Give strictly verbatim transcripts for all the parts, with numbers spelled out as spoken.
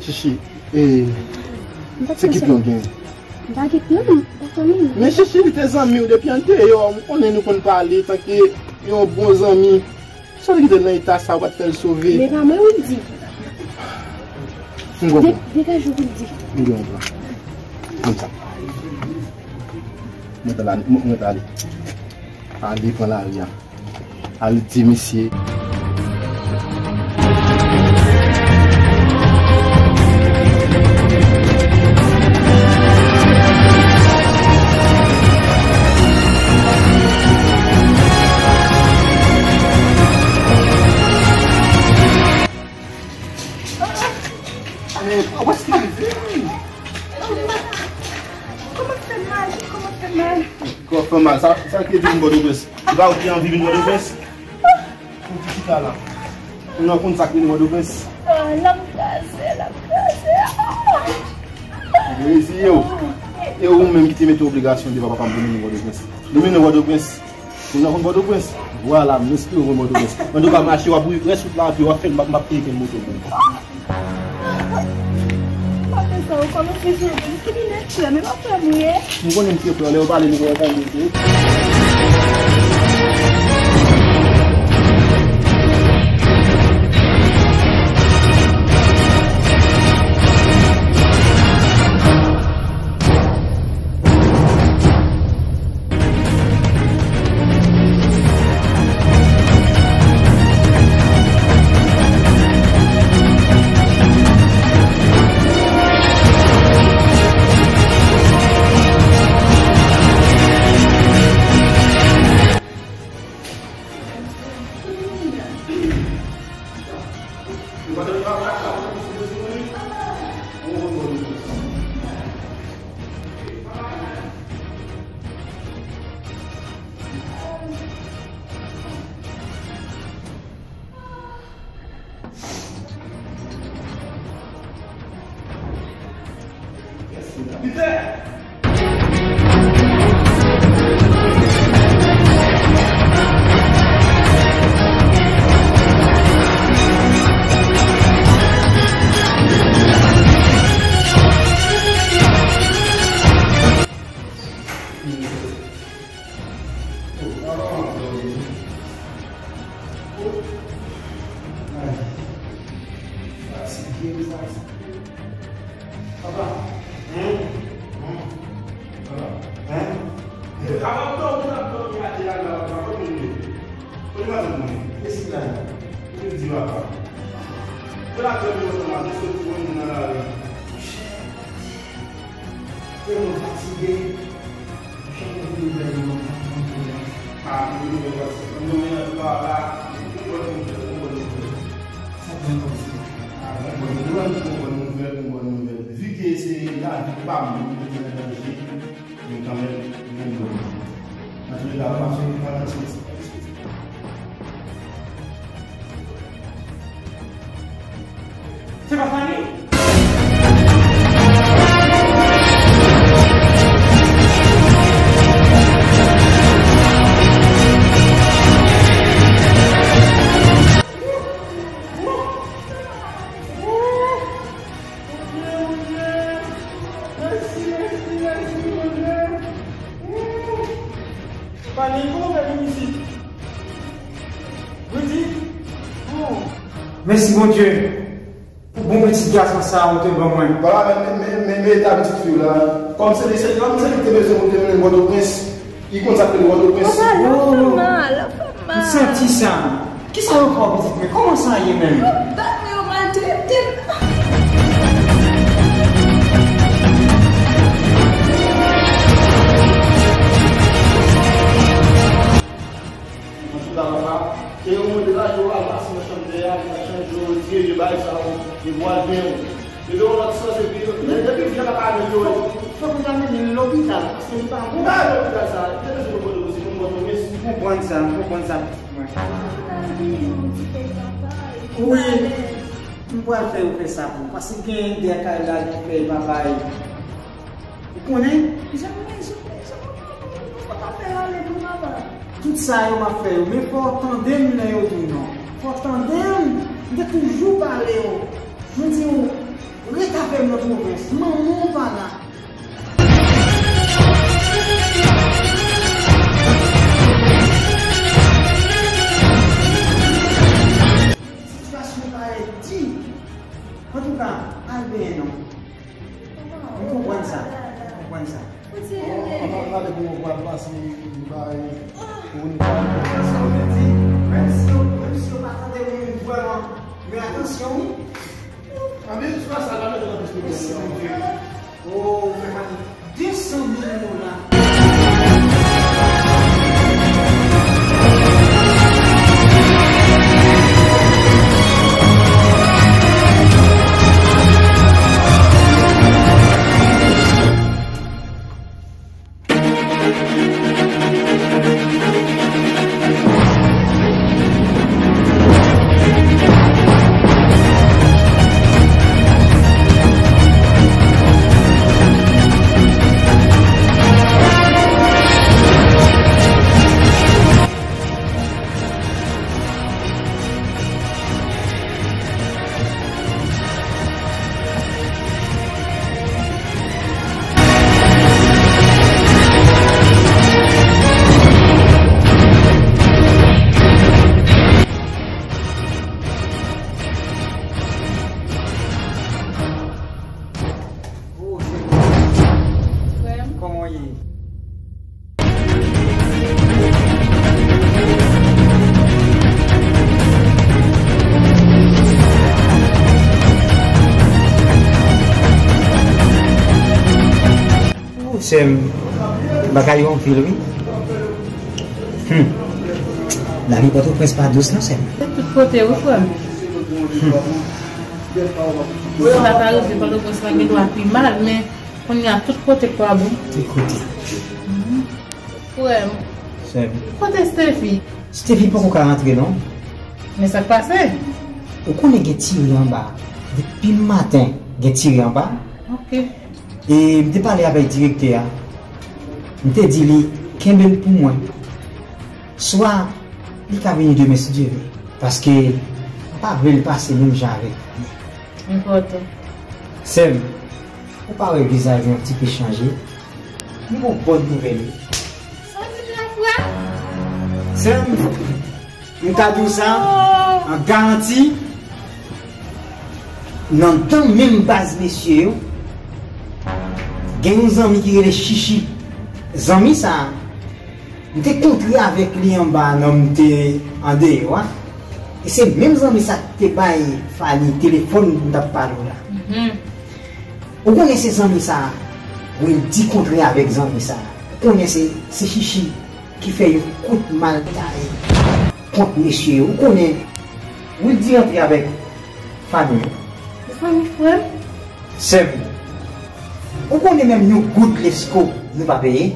Chichi, e, se ki plan w gen? M pa gen plan, m pa konnen. Men Chichi, li te zanmi w depi an deyò, m konnen nou konn pale tanke yon bon zanmi. Sa w te kite l nan eta sa, ou pa t fè l sove. Men pa mwen ou di. M konprann. De-, degaje w pou l di. M gen yon plan. Konn sa. Mwen t ale, mwen, mwen t ale. Ale pran lari a. Al di misye. Kòman fè mal? Kòman fè mal? Kò fè mal. Sa, sa ki di vin Pòtoprens? Se pa ou ki anvi vin Pòtoprens? Pou ti chita la. Ou nan konn sa k rele Pòtoprens? Ah, l ap kraze, l ap kraze. Ah! Reziye w. E ou menm ki te mete obligasyon devan papa m pou mennen w Pòtoprens. Nou mennen w Pòtoprens. Ou nan konn Pòtoprens? Vwala, m espere w konn Pòtoprens. Antouka, mache, w ap woule rès wout la, epi w ap fè l, m ap, m ap peye kèm moto pou ou. Pa fè sa, ou kòmanse jere m. Ki binèt frè, men pa frè m ou ye. M konnen m se frè w, lè yo pale, nou konn tande tou. Papa. Hein? Hein? Papa. Hein? Avan tan ou t ap dòmi atè a la, papa, kote ou ye? Kote madanm mwen? Kiyès ki la? Kote di papa? Kote la dòmi ansanm avè sot pou nan lari? Tèlman fatige. Chak lè vin nouvèl, nou pa konn nouvèl. Ah, nou nouvèl pase. Mwen menm, antouka, la, yon bòn nouvèl, yon bòn nouvèl. Sa k gen kòm sa? Ah, yon bòn nouvèl, yon bòn nouvèl, yon bòn nouvèl. Vi ke se lavi pa m, mwen mete an danje, men kanmenm, mwen gen yon bòn nouvèl. Antouleka, pa sou, pa nan sans. Se pa Fanny? Fanny, kòman w fè vin isit? Rudy? Oh. Mèsi, Bondye, pou bon pitit gason sa a ou te ban mwen. Vwala, men, men, men, men eta pitit fi w la. Kòm se li, se, kòm se li ki te bezwen pou te mennen l Pòtoprens, li konn sa k rele Pòtoprens. Papa, l ap fè mal, l ap fè mal. M santi sa. Kisa yo fè w, pitit mwen? Kòman sa ye menm? Yo bat mwen, yo maltrete m. Antouka, papa, ke yo monte la, yo al pase nan chanm dèyè a, yo al chanje, yo retire vye bagay sa yo, yo pral benyen. Yo gen yon lòt sans, epi yo, depi vye papa a vin yo. Fòk, fòk nou ta mennen l lopital, paske li pa bon. Pa lopital sa, li te bezwen yon pòtoprens, se pou yon pòtoprens. M konprann sa, m konprann sa, pitit mwen. Ou pral veye yon ti fèy papa, epi wi, m pral fè yo fè sa pou ou, paske gen de kay la ki fèy papa, e Ou konnen? Janm, janm, janm, ou pa fè l ale pou mama. Tout sa yo m ap fè yo, men fò w tande m lè yo di w non. Fò w tande m. M te toujou pale w. Mwen di w, w Ret avè m nan pwovens, manman w pa la. Sitiyasyon pa ret di. Antouka, al benyen non. M konprann sa, m konprann sa. Bon, ann ap gade pou mwen pral pase bay pou nou pale. Sa w vle di, menm si yo, menm si yo pa tande moun vrèman, men atansyon wi. Ann, se pa sa, la, nou te konn esplike. Mèsi, Bondye. Oh, fè mwen de san mil dola. Frè m. Kòman w ye? Ou, sè m, bagay yo anpil wi. Hmm. Lavi Pòtoprens pa dous non, sè m. Se tout kote wi, frè m. Hmm. Si sa ta rive Pòtoprens la gen dwa pi mal, men kounye a tout kote pa bon. Tout kote. Frè m. Sè m. Kote Steffi? Steffi poko ka rantre non. Men sa k pase? Ou konnen gen tire anba. Depi maten gen tire anba. Ok. E m te pale avèk direktè a. M te di li kenbe l pou mwen. Swa li ka vini demen si Dye vle. Paske m pa vle l pase menm jan avèk li. Enpòtan. Sè m, ou pa wè vizaj ou yon ti pe chanje? M gon bòn nouvèl wi. Sa w di la, frè? Sè m, m ka di w sa, an garanti, nan dan menm baz mesye yo, gen yon zanmi ki rele Chichi. Zanmi sa, m te kontre avèk li anba nan m te andeyò a. E se menm zanmi sa ki te bay Fani telefòn m t ap pale w la. Mhm. Ou konnen se zanmi sa, Wildy kontre avèk zanmi sa. Ou konnen se, se Chichi ki fè yon kout mal taye kont mesye yo. Ou konnen Wildy rantre avèk Fani. Fani frè m. Sè m, ou konnen menm yon goud lesko nou pa peye?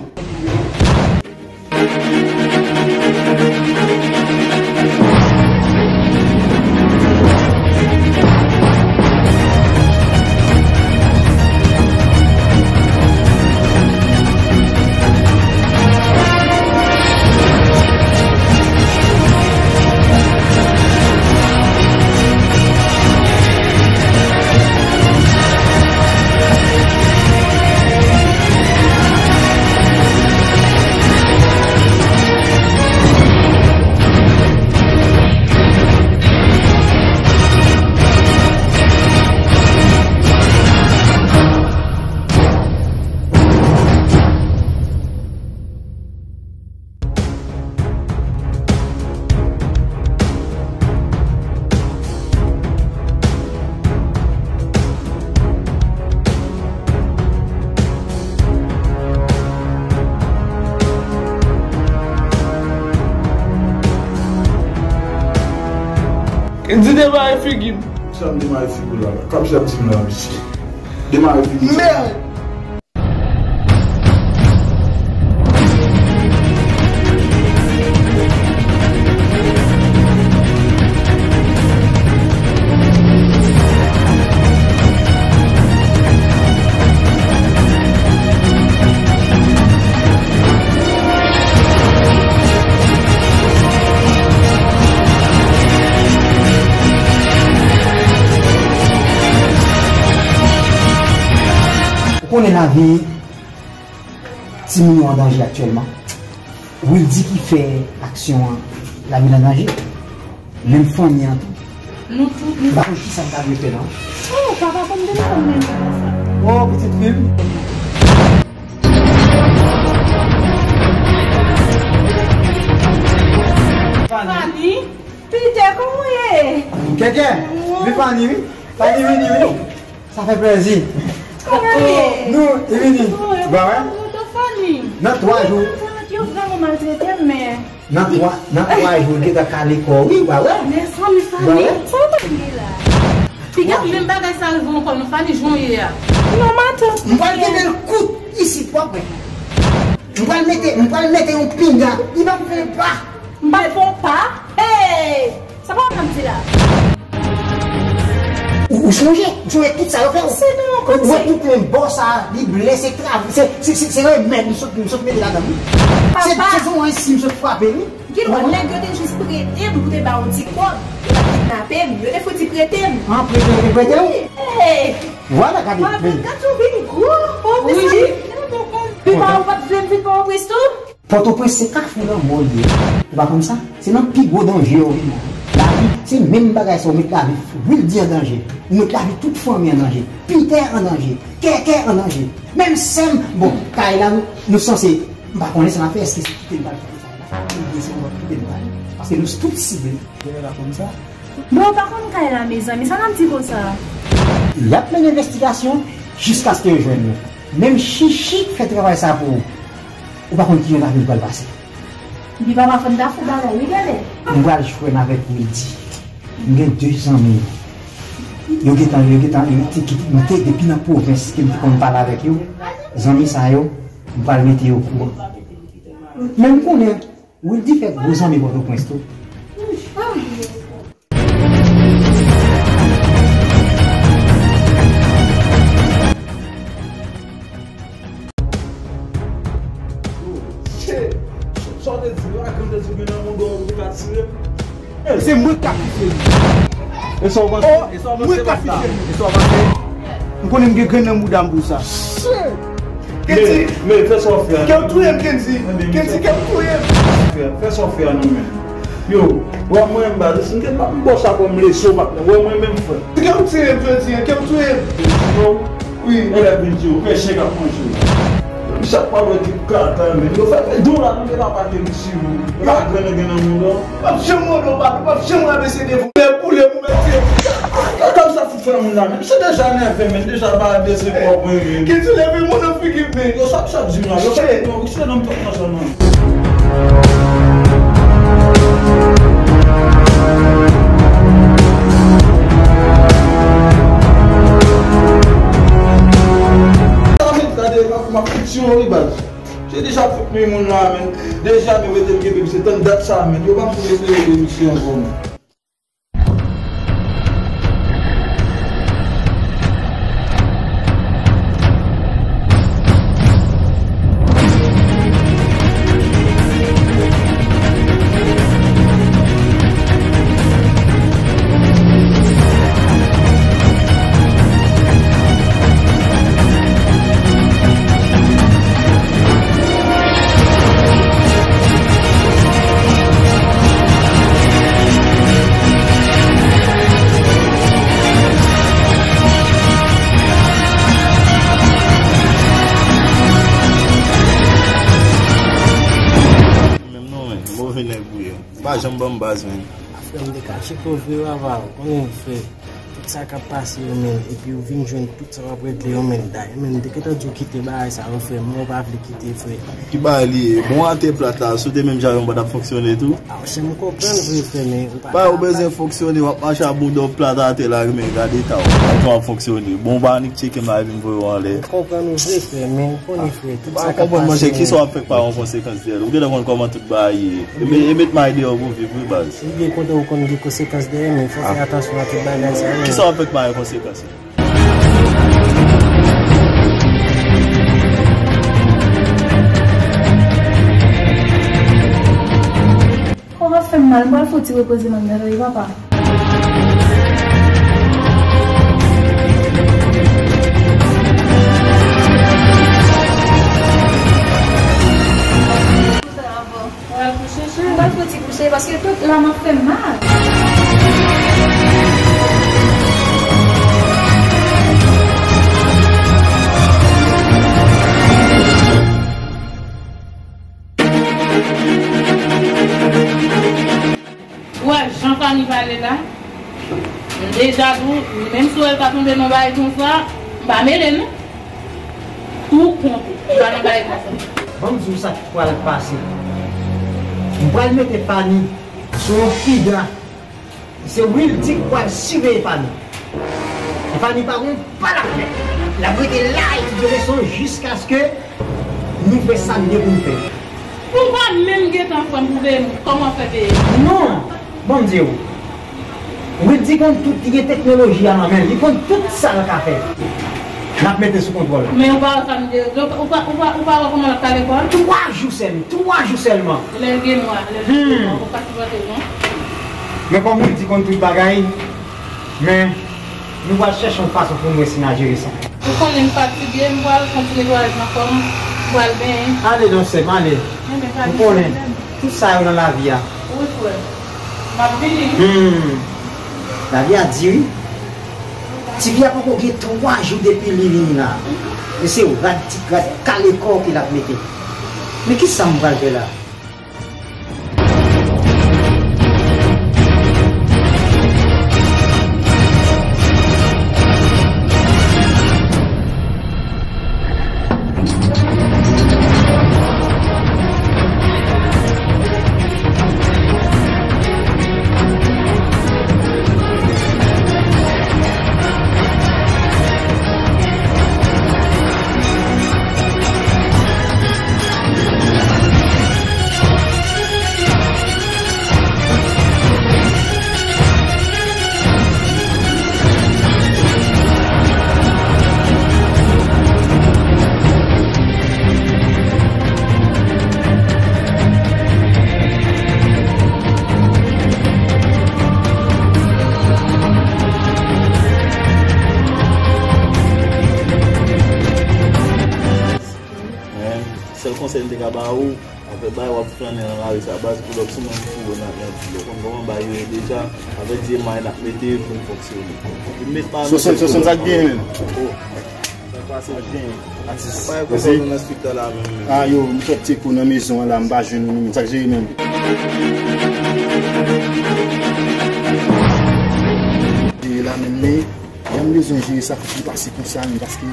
Di demare figi m. Sa m demare figi w la? Kap jan di m la, mesye. Demare figi m. Mèd! Konnen lavi timoun yo an danje aktyèlman. Wildy ki fè aksyon an, lavi l an danje. Menm fanmi an tou. Nou tout, nou... M pa konn kisa m ta dwe fè non. Oh, papa, konn telefòn menm bagay sa. Oh, pitit fi m. Fanny, Peter, kòman w ye? Kèkè, wi Fanny, wi. Fanny, vini, vini. Sa fè plezi. Kòman w ye? Nou, e vini. Ba wè. Tonton Fanny. Nan twa jou. Yo vrèman maltrete m, men. Nan twa, nan twa jou, gentan kale kò, wi, ba wè. Mezanmi, Fanny, sa w konn gen la? Piga, menm bagay sa rive ankò, non, Fanny, jan w ye a. Non, matant. M pral kenbe l kout isit, w ap wè. M pral mete, m pral mete yon pinga, li p ap fè pa. M p ap fè yon pa? Hey! Sa pa w ap di la? Ou, ou sonje? Ou sonje tout sa yo fè w? Se nou, ou wè tout menm bò sa, li blese, se, se, se, se remèd m sot, m sot mete ladan l, wi. Se, se sou yon ensi m sot frape l, wi. Gen lòt nèg yo te jis prete m pou te ba yon ti kòb. Yo pa t kidnape m, yo te fouti prete m. An, prete, yo te prete w? Hey! Vwala, gade, gade, gade, ou vin gwo, Pòtoprens, wi. Vin pa, ou pa t vle m vin Pòtoprens tou? Pòtoprens se kafou lanmò l ye. Ou pa konn sa? Se nan pi gwo danje yo vin la. Lavi, se menm bagay sa, ou met lavi Wildy an danje. Ou met lavi tout fanmi an danje. Peter an danje. Kèkè an danje. Menm sè m, bon, kay la, nou, nou sanse, m pa konnen sa n ap fè, èske se kite l pral kite kay la? Oubyen se nou ap kite l pral? Paske nou tout sible. Genlè pa konn sa. Men w pa konn kay la, mezanmi, sa n ap di konsa? Y ap mennen envestigasyon jiskaske yo jwenn nou. Menm Chichi k fè travay sa pou ou, ou pa konn kijan lavi l pral pase. Epi papa, fò n ta fè bagay, wi, gade. M pral jwenn avèk Wildy. M gen de zanmi. Yo gentan, yo gentan, yo te kite, m te depi nan pwovens ke m te konn pale avèk yo. Zanmi sa yo, m pral mete yo okouran. Men m konnen Wildy fè gwo zanmi Pòtoprens tou. Shit! Sa w te di la, grann te di gen nan mouda w, ou te ka tire m. Se mwen k ap pifye li. E sa w panse? E sa w panse, pasta? E sa w panse? M konnen m gen grenn nan mouda m pou sa. Kendy, men, men, fè sa w fè a. Kè w touye m, Kendy. Kendy, kè w touye m. Fè, fè sa w fè a non, men. Yo, w ap mwen m baz, si m te pa m bò sa kòm leson, patnè, w ap mwen menm frè. Kè w touye m jodi a, kè w touye m. Yo, wi. Elèv vin di yo, fè chen k ap manje yo. Chak fwa yo di kaka, men yo fè, men dou la, nou te pa pake m si yo. Yo pa grenn gen nan moun, non. P ap janm mande w padon, p ap janm rabese devan w. Lè boule m, ou mèt tire. Kaka sa fout fè moun la, men. Se deja nève, men. Deja pa dese kò mwen, men. Kendy leve moun nan figi m, men. Yo, sa, sa di m la, yo fè, yo, se nan m tout nan sèlman. Sa met la de, m ap fouti yon ri baz. Se deja fout men moun la, men. Deja nou rete m kenbe misye tann dat sa, men. Yo pa m sou rete rete misye ankò, men. Menm non, men, move nèg ou ye. Ou pa janm ban m baz, men. Frè m te kache kò vre, papa, ou konnen, frè. Tout sa k ap pase yo, men, epi ou vin jwenn tout sa w ap regle yo, men. Dayè, men, m te gentan di w kite bagay sa yo, frè, men ou pa vle kite, frè. Ki bagay li ye? Bon, atè plat la, si w te menm jan yo, m pa t ap fonksyone tou? A, chè, m konprann vre, frè, men ou pa... Ba, ou bezwen fonksyone, w ap mache a bouda w plat atè la, men gade eta w. Gade jan w ap fonksyone. Bon, ou pa annik tcheke m la, epi m voye w anlè. M konprann ou vre, frè, men ou konnen, frè, tout sa k ap pase yo. Kisa w ap fè k pa yon konsekans dèyè l? Ou gentan konn kòman tout bagay ye. E met, e met may deyò pou viv, wi, baz. Ou byen kontan ou konn gen konsekans dèyè, men fò fè atansyon a tout bagay sa yo. Kisa w ap fè k pa gen konsekans? Kò ap fè m mal, m pral fè yon ti repoze m anndan, wi, papa. Paske tout la m ap fè mal. Ou wè jan Fani pale la? M deja di w, menm si w wè l pa tonbe nan bagay konsa, m pa mele non. Tou kont ou, m pa nan bagay konsa. Ban m di w sa k pral pase. M pral mete Fani sou yon pida. Se Wildy k pral siveye Fani. E Fani pa gon pa l ap fè. L ap rete la etidye leson jiskaske nou fè sa n gen pou n fè. Ou pa menm gentan frè m pou veye m kòman fè veye. Non! Ban m di w. Wildy konn tout, li gen teknoloji a nan men l, li konn tout sa l ka fè. N ap mete sou kontwòl. Men ou pa wè sa m di, ou pa, ou pa, ou pa wè kòman l ap ka lekòl? Twa jou sèl, twa jou sèlman. Lè l gen mwa, lè l gen mwa, ou pa sipòte l non. Men kòm Wildy konn tout bagay, men nou pral chèche yon fason pou n wè si n a jere sa. Ou konnen m fatige, m pral fè yon ti netwayaj nan kò m, m pral benyen. Ale non sè m, ale. Ou konnen, tout sa yo nan lavi a. Wi frè m. M ap vini wi. Hmm. Lavi a di wi. Tifi a poko gen twa jou depi li vini la. E se rad, ti rad kale kò ke l ap mete. Men kisa m pral fè la? Men, sèl konsèy m te ka ba ou, apre bay w ap flannen nan lari sa, baz, pou lòt sou menm foure nan, nan dlo. Ou konn kòman bay yo ye deja, avèk zye may n ap mete pou n fonksyone. Epi met pa nou. Soson, Soson, sa k genyen menm? Oh. Sa k pase? Sa k genyen? Atis. Bay konsèy nou nan street la menm. Ah, yo, m sot tcheke w nan mezon an la, m pa jwenn ou menm. Sa k jere menm? Jere la menm, men jan m bezwen jere sa, fòk li pase konsa, men paske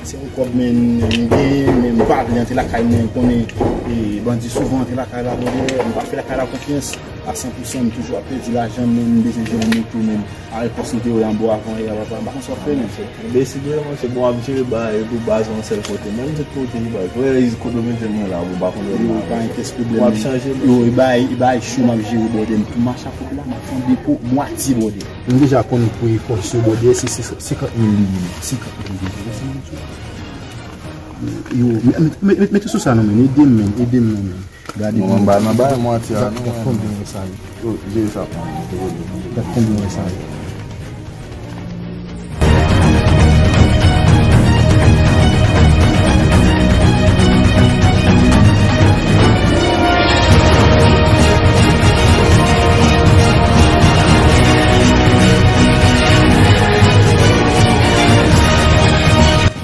se yon kòb, men m genyen, men m pa vle antre lakay mwen, konnen, e, bandi souvan antre lakay la, brother, m pa fè lakay la konfyans a san pou san, m toujou ap pèdi lajan, men m bezwen jwenn yon moto, men avèk pòs m te wè anba avan yè a, papa, m pa konn sa w ap fè, men. Deside, monchè, bon, w ap jere bagay pou baz yon sèl kote, menm tout kote li bay. Frè, kote w mete mwen la, ou pa konn lè. Yo, pa gen pyès pwoblèm. W ap chanje, yo, e bay, e bay cho m ap jere, brother, m tou mache ak kòb la, m ap fè yon depo, mwatye, brother. M deja konn prekosyon bòdè, se, se senkant mil li ye, senkant mil li ye. Yo, mete sou sa non, men, ede m, men, ede m non, men. Gade. Non, m ba nan bay mwatye a non. Gad konbyen wè sa ye. Yo, jere sa pou mwen. Gad konbyen wè sa ye.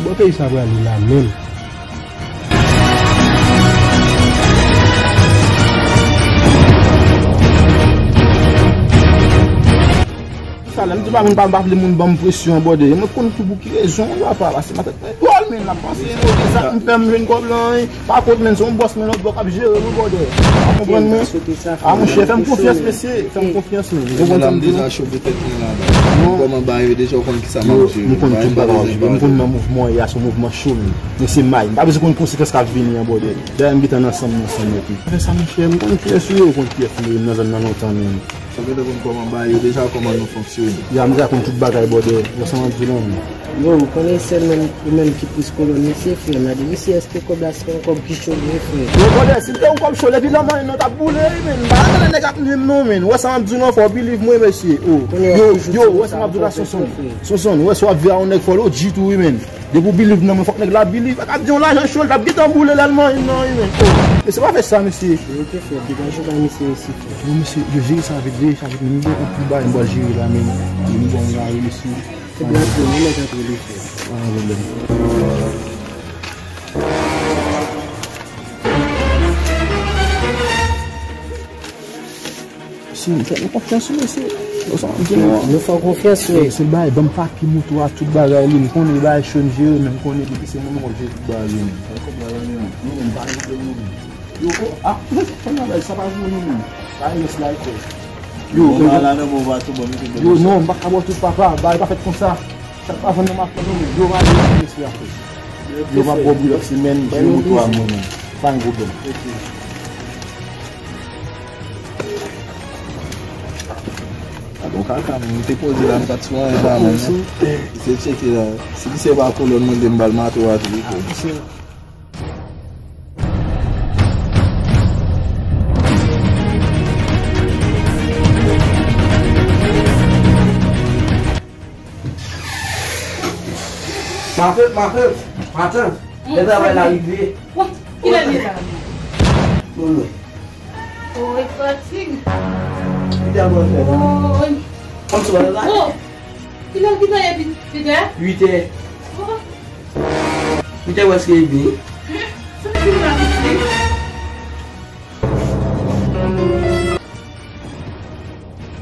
Bò peyi sa prale la menm? Sa lè m di pa moun pa, m pa vle moun ban m presyon, bòdè. Mwen konn tou pou ki rezon, papa, pase matant mwen dwòl, men l ap panse, men sa m fè m jwenn kòb lan, pa kont, men se yon bòs, men lòt bò k ap jere, wi, bòdè. Ou konprann mwen? A, monchè, fè m konfyans, mesye, fè m konfyans, men. Ou konprann sa m di w? Deja chofe tèt mwen la, baz. Kòman ba yo deja, ou konn kisa m ap jere. M konn tout bagay w ap jere, m konn nan mouvman w ye a, se yon mouvman cho, men. Men se may, m pa bezwen konn konsekans k ap vini an, bòdè. Dayè m gentan nan san m, nan san m epi. Fè sa, monchè, m konn kiyès ou ye, ou konn kiyès mwen ye, m nan zòn nan lontan menm. Sa gentan konn kòman bagay yo deja, kòman nou fonksyone. Ya, m deja konn tout bagay, bòdè. Yo, sa m ap di non, men. Yo, ou konnen sèl menm, ou menm ki plis kolòn misye, frè m. Gade misye, èske kòb la se pa yon kòb ki cho vre, frè? Yo, bòdè, si l te yon kòb cho, depi lanmò nou t ap boule, wi, men. M pa renmen lè nèg ap nwi m non, men. Ou wè sa m ap di w non, fò w biliv mwen, mesye. Oh. Yo, yo, ou wè sa m ap di w la, Sonson. Sonson, ou wè sa w ap veye a yon nèg fò lojik tou, wi, men. Depi w believe nan mwen, fòk nèg la believe. Ak ap di yon lajan cho, l t ap gentan boule l al manyen nan, wi, men. Mesye, pa fè sa, mesye. Yo te fè, degaje bay mesye resi, frè. Yo, mesye, yo jere sa vit, jere sa vit, men nou gen yon pil bagay m pral jere la, men. Yo, nou bon, la, wi, mesye. Se blan, frè, nou mèt antre li, frè. Pa gen pwoblèm. Si, m fè nou konfyans, wi, mesye. Yo, sa, m di nou, nou fè w konfyans, wi. Se, se bay, ban m pake moto a, tout bagay li, m konnen bagay cho n jere, men m konnen depi se mwen, mwen jere tout bagay li, men. Yo, ko, a, kounye a bay, sa pa jwe non, men. Sa rès la, ko. Yo, bon, ba la nan bon, ba tou bon, mesye, yo, non, m pa ka bò tout, papa, bagay pa fèt konsa. Sa pa vann nan mache non, men. Yo, pa jere mesye a, frè. Yo, pa bò bri lòt semèn, jere moto a mwen, men. Pa gen pwoblèm. A bon kaka, mwen te poze la, m pa t sou anyen la, mwen. Se tcheke la. Si li se pa kolòn, mwen, de m ba l mato a tou, wi. Ma fèt, ma fèt, matant, lè travay la rive. Wè, kilè li ye la? Bon, bon. Oy, fatig. Li te al pran fè la. Oy. Kòm si w al la. Oh, kilè, kilè ye, Pi-, Pita? Uit è. Oh. Uit è prèske edmi. Hmm, sa ki la, piti?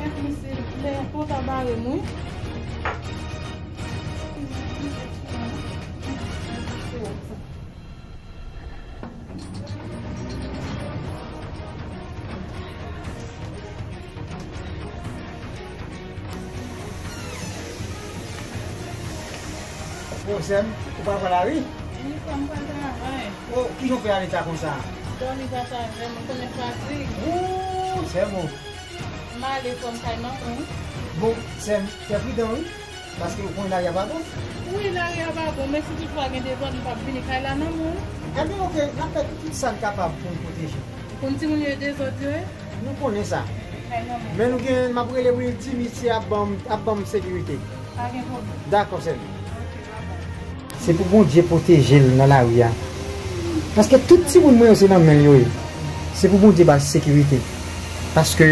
Kèt, mesye, lè pòt a bare m, wi. Bon, sè m, ou pa pral la, wi? Wi, frè m, pral travay. Oh, kijan w fè ale ta konsa? Dòmi pa sa vrèman, ou konnen fatig. Ooh, sè m. M ale, frè m, kay manman, wi. Bon, sè m, fè pridan, wi. Paske ou konnen lari a pa bon. Wi, lari a pa bon, men si toutfwa gen dezòd, m p ap vini kay la non, moun. Enben, oke, n ap fè tout sa n kapab pou n pwoteje w. Pou n timoun yo e dezòd yo ye? Nou konnen sa. Kay manman. Men nou gen, m ap rele pou li, di misye ap ban m, ap ban m sekirite. Pa gen pwoblèm. Dakò, sè m. Oke, bye bye. Se pou Bondye pwoteje l nan lari a. Paske tout timoun mwen yo se nan men l yo ye. Se pou Bondye ba l sekirite. Paske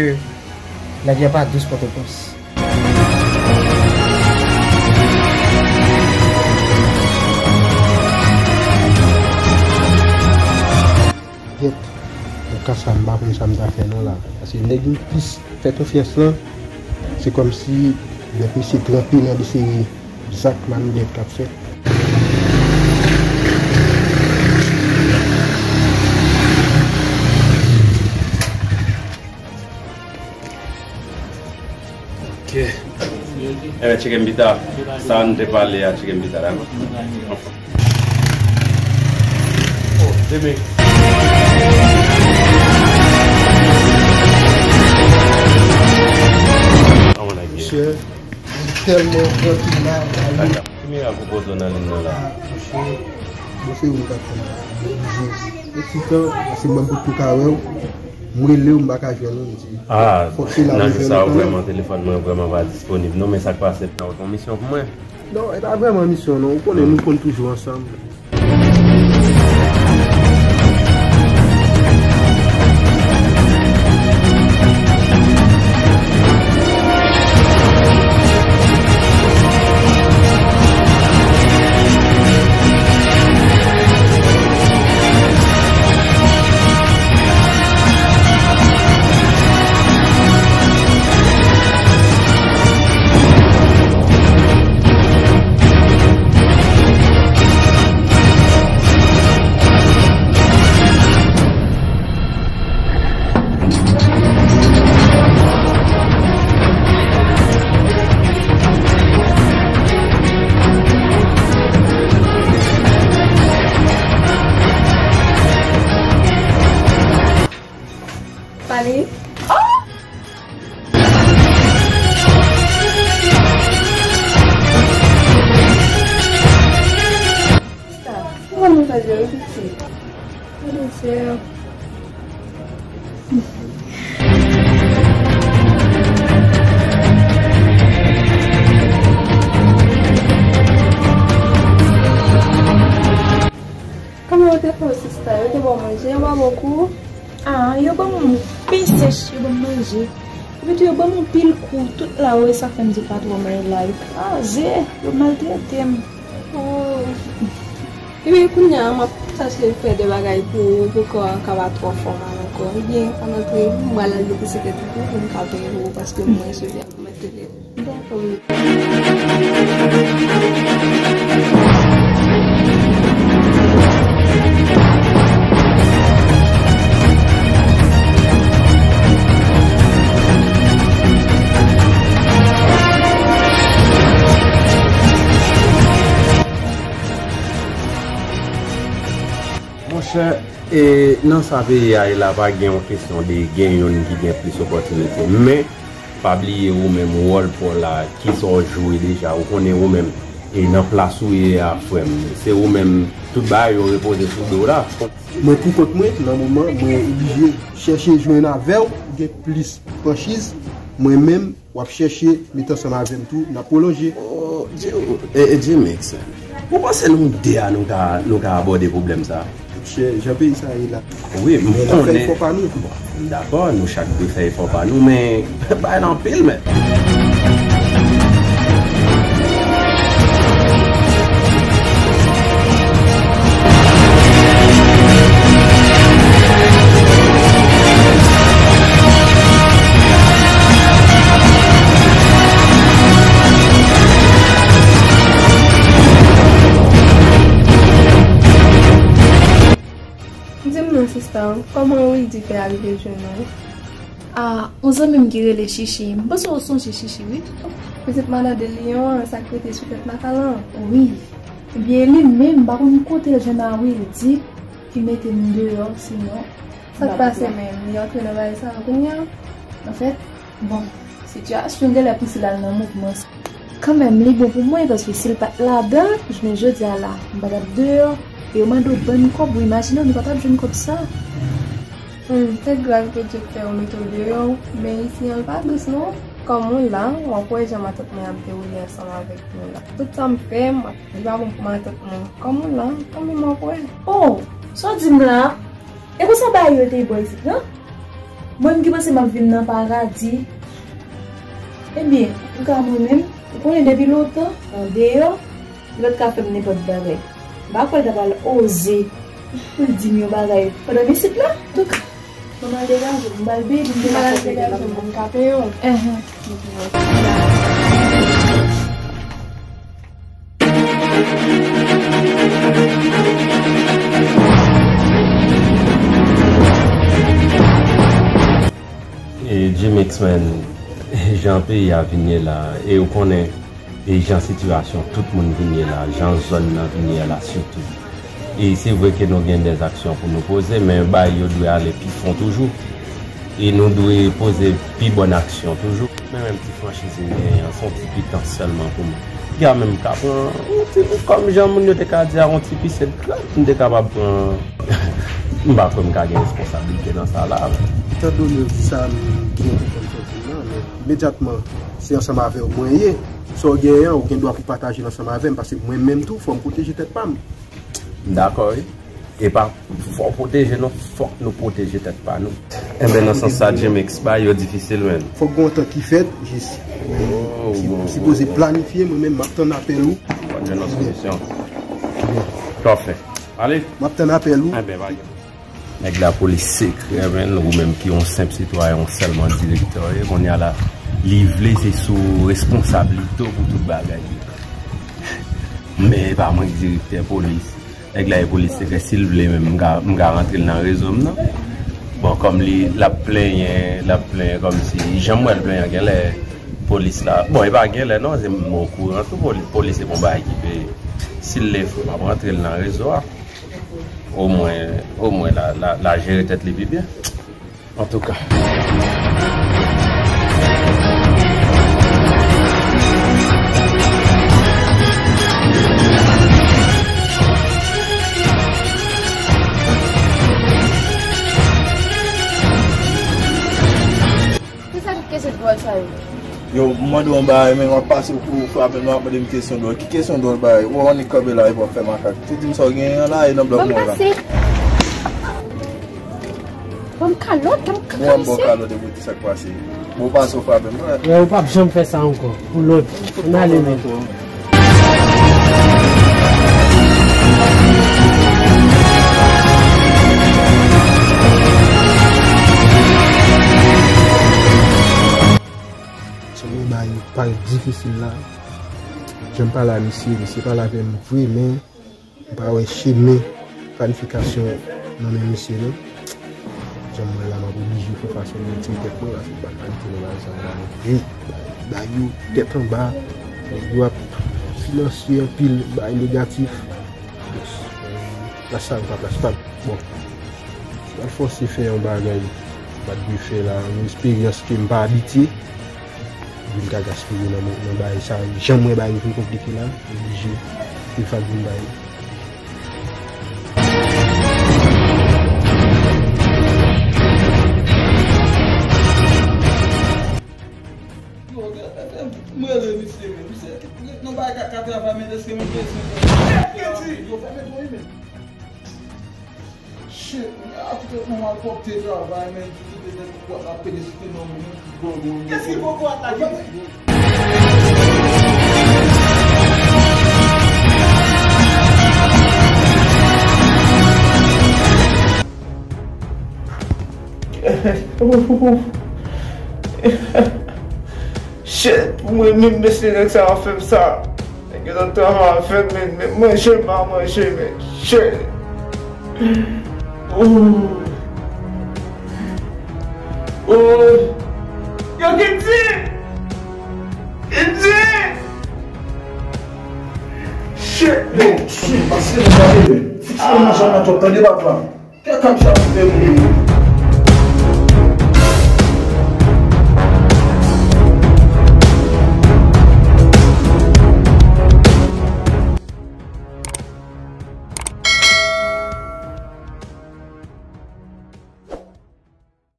lavi a pa dous Pòtoprens. Gèt, nan ka sa, m pa konn sa m ta fè non la. Paske nèg m plis fè konfyans lan, se kòmsi nèg misye tranpe nan de seri zak malonèt k ap fèt. Ok. Enben, tcheke m pita. Sa n te pale a, tcheke m pita, dakò? Oh, demen. Misye, m tèlman tranpil la. Dakò. Ki mirak ou poze w nan liy nan la? Ah, monchè, monchè, ou pa konn. Jezi. E ti tan, se mwen pou tou ka wè w. M rele w, m pa ka jwenn ou, m di. Ah, fòk se la nan jou sa yo, vrèman, telefòn mwen vrèman pa disponib, non, men sa k pase, nan yon misyon pou mwen. Non, e pa vrèman misyon, non. Ou konnen, hmm, nou konn toujou ansanm. Pale. Oh! Sa, kòman nou ta jere piti? Mwen chè. Yo te fè w sista, yo te ba w manje, yo ba w bon kou. Ah, yo ban m pen sèch, yo ban m manje. Epi tou, yo ban m anpil kou. Tout la, wi, sa fè m di patwon mwen la, li kraze, yo maltrete m. Oh. Epi kounye a, m ap chache fè de bagay pou, pou kò a ka pa twò fè mal ankò. Ebyen, ann antre, m pral al mete sikèt pou, pou m ka peye pou ou, paske mwen, jodi a, mwen te lè. Monchè, e, nan sa peyi a ye la, pa gen yon kesyon de gen youn ki gen plis opòtinite. Men, pa bliye ou menm wòl pa w la, kisa w jwe deja, ou konnen ou menm. E nan plas ou ye a, frè m, se ou menm, tout bagay yo repoze sou do w la. Mwen pou kont mwen, nan moman, mwen oblije chèche jwenn avè w, ou gen plis franchiz, mwen menm, w ap chèche met ansanm avè m tou, n ap pwolonje. Oh, Dye, e, e, Dye Mix, ou panse nou de a nou ka, nou ka abòde pwoblèm sa? Monchè, jan peyi sa ye la. Wi, m konnen. Men n ap fè efò pa nou. Bon, m dakò, nou chak dwe fè efò pa nou, men bagay la anpil, men. Di m non, sista, kòman Wildy fè arive jwenn ou? Ah, yon zanmi m ki rele Chichi. M panse w sonje Chichi, wi. Pitit madan de Lyon an, sa k rete sou tèt Natalan. Wi. Ebyen, li menm, m pa konn kote l jwenn a Wildy ki mete m deyò, sinon. Sa k pase menm? Li antre nan bagay sa a kounye a? Anfèt, bon, sitiyasyon genlè pouse l al nan mouvman sa. Kanmenm, li bon pou mwen, paske si l pa t ladan, jounen jodi a la, m pa t ap deyò, e yo mande w bann kòb, ou imajine w, nou pa t ap jwenn kòb sa. Hmm, se gras Bondye k fè yo mete w deyò, men isi an l pa dous non. Kòm ou la, w ap wè jan matant mwen ap dewoule ansanm avèk nou la. Tout sa m fè, m ap, li pa bon pou matant mwen. Kòm ou la, kanmenm w ap wè. Oh, sa w di m la? E konsa bagay yo te ye bò isit lan? Mwen menm ki panse m ap viv nan paradi. Ebyen, antouka mwen menm, ou konnen depi lontan, andeyò, li pa t ka fè m nenpòt bagay. M pa kwè l ta pral oze pou l di m yon bagay pandan m isit la. Antouka, mwen m al degaje m, m al beni, m te ka fè kèk bagay. Mwen m al degaje m pou m ka peye w. Enhen. E Jimix, man, jan peyi a vin ye la, e ou konnen, e jan sitiyasyon tout moun vin ye la, jan zòn nan vin ye la sitou. E se vre ke nou gen dèzaksyon pou nou poze, men bagay yo dwe ale pi fon toujou. E nou dwe poze pi bòn aksyon toujou. Men menm ti franchiz m genyen an, se yon ti pitans sèlman pou mwen. Piga menm ka pran yon ti, kòm jan moun yo te ka di a, yon ti pise de krab, m te kapab pran. M pa kwè m ka gen responsablite nan sa la. Etan done w di sa, m gen pou fè m sòti m nan, men imedyatman, se ansanm avè w mwen ye. Sa w genyen an, ou gen dwa pou pataje l ansanm avè m, paske mwen menm tou, fò m pwoteje tèt pa m. M dakò, wi. E pa fò w pwoteje nou, fòk nou pwoteje tèt pa nou. Enben, nan sans sa, Jimix, bagay yo difisil, menn. Fòk gen yon tan ki fèt, jis. M sipoze planifye, mwen menm, m ap tann apèl ou. Fòk jwenn yon solisyon. Pafè. Ale. M ap tann apèl ou. Enben, pa gen. Nèg lapolis sekrè, menn, ou menm ki yon senp sitwayen, ou sèlman direktè w ye, kounye a la, li vle se sou responsablite w pou tout bagay. Men e pa mwen ki direktè polis. Nèg la e polis sekrè, si l vle menm, m ka, m ka rantre l nan rezo m nan. Bon, kòm li, l ap plenyen, l ap plenyen kòmsi, jan m wè l plenyen an, genlè polis la, bon, e pa genlè non, se m okouran tou, poli-, polis se pa yon bagay ki peye. Si l le fou, m ap rantre l nan rezo a. Omwen, omwen l a, l a, l a jere tèt li pi byen. Antouka. Kisa ki kesyon dwòl sa yo? Yo, m mande w yon bagay, men w ap pase pou w frape m, w ap mande m kesyon dwòl. Ki kesyon dwòl bagay? Ou annik kanpe la epi w ap fè makak. Ou di m sa w genyen an la e nan blòk mwen la. Ban m kalòt, ban m kalòt. Bon, an ba w kalòt epi w di sa k pase. Bon, w pase w frape m. Frè, ou p ap janm fè sa ankò. Pou lòt. Ann ale menm. Chèmen bay parèt difisil la. Jan m pale a misye, misye pale avè m vre, men m pa wè chemen planifikasyon nan men misye non. Jan m wè la, m ap oblije fè fason m retire tèt mwen, paske m pa ka rete nan bagay sa, m pa anvi bay yo tèt anba. Nèg yo ap finanse anpil bagay negatif. Plas sa m pa plas pa m. Bon. M pral fòse fè yon bagay m pa t dwe fè la, yon esperyans ke m pa abitye. Vin ka gaspiye nan mo-, nan bagay sa. Jan m wè bagay yo vin konplike la, m oblije fè fason m bay. Yo, e, e, e, m rele misye, men misye ret nan bagay kaka travay, men èske m bezwen fè? Yo, fèmen dlo wi, men. Shit, men a tout mwen malpwòpte travay, men ki kite nèg kwat la pede site nan mwen, men ki gwo gwo. Kèsi gwo kwat la ki? Shit, pou mwen menm mesye nèg sa ap fè m sa. Nèg yo t ap travay avè m, men, men manje m pa manje, men shit. Oh. Oh. Yo, Kendy! Kendy! Shit, men. Yo, shit, pase nan gade, men. Fiks nan manje nan twòp, tande papa. Kè kap chape fè moun.